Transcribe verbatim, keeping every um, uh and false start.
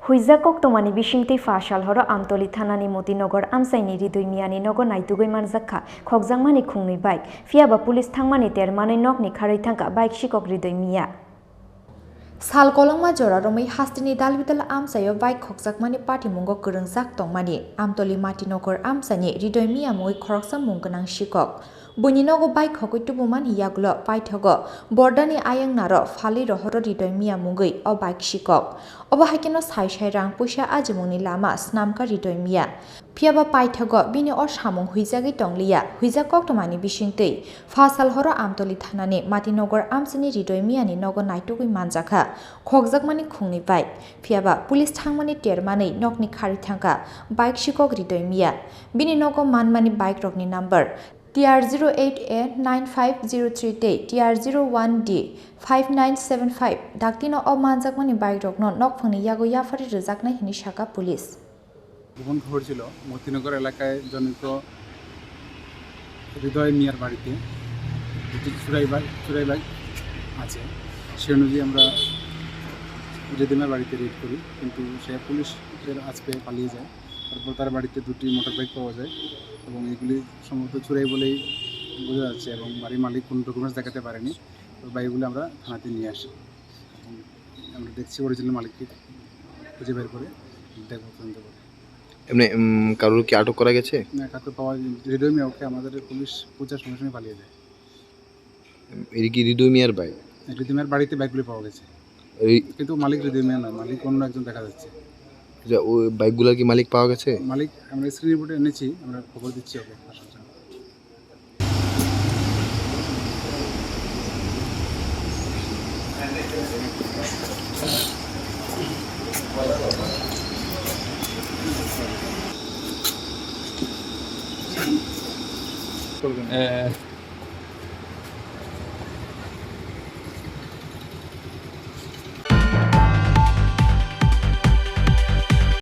Huijak koktwmani bisingtwi pha sal horo Amtoli thanani Motinagar amchaini Ridoi Miyani nogo naitugwi manjak kha khokjakmani khungnwi bike, phiyaba police thangmani ter manwi nokni kharwi thangkha bike sikok Ridoi Miya. Sal kolokma jora romwi hasteni dalbidal amchaio bike khokjakmani patimungo kwrwngjak tongmani Amtoli Matinagar amchaini Ridoi Miya mungwi khoroksa mung gwnang sikok. Buini nogo bike khogwi tubumani yagulo paithago bordani ayang naro phalwi rohoro Ridoi Miya mungwi o bike sikok. Obo haikheno sai sai rang puisa ajimungni lama snamkha Ridoi Miya. Phiyaba paithago bini o samung huijagwi tongliya, huijak koktwmani bisingtwi pha sal horo Amtoli thanani Matinagar amchaini Ridoi Miyani nogo naitugwi manjakha khokjakmani khungnwi bike. Phiyaba police thangmani ter manwi nokni kharwi thangkha bike sikok Ridoi Miya. Bini nogo manmani bike rokni number T R zero eight A nine five zero three tei T R zero one D five nine seven five. Daktino o manjakmani bike rokno nokphangni yago yapharwi rwjaknai hwnwi sakha police. গোপন খবর ছিল মতিনগর এলাকায় জনৈক হৃদয় মিয়ার বাড়িতে দুটি চুরাই বাইক, চুরাই বাইক আছে। সে অনুযায়ী আমরা হৃদয় মিয়ার বাড়িতে রেড করি, কিন্তু সে পুলিশের আঁচ পেয়ে পালিয়ে যায়। তারপর তার বাড়িতে দুটি মোটর বাইক পাওয়া যায় এবং এগুলি সম্ভবত চুরাই বলেই বোঝা যাচ্ছে এবং বাড়ির মালিক কোনো ডকুমেন্টস দেখাতে পারেনি। তো বাইকগুলি আমরা থানাতে নিয়ে আসি এবং আমরা দেখছি অরিজিনাল মালিককে খুঁজে বের করে দেখবো তদন্ত করে। এমনি, উম, কারোর কি আটক করা গেছে? না, কাউকে পাওয়া যায়নি। হৃদয় মিয়া ওকে আমাদের পুলিশ খোঁজার সঙ্গে সঙ্গে পালিয়ে যায়। এটা কি হৃদয় মিয়ার বাইক? হৃদয় মিয়ার বাড়িতে বাইকগুলি পাওয়া গেছে। এই কিন্তু মালিক হৃদয় মিয়া নয়, মালিক অন্য একজন দেখা যাচ্ছে। আচ্ছা, ওই বাইকগুলোর কি মালিক পাওয়া গেছে? মালিক আমরা স্ক্রিন রিপোর্টে এনেছি, আমরা খবর দিচ্ছি ওকে আসার জন্য। Eh,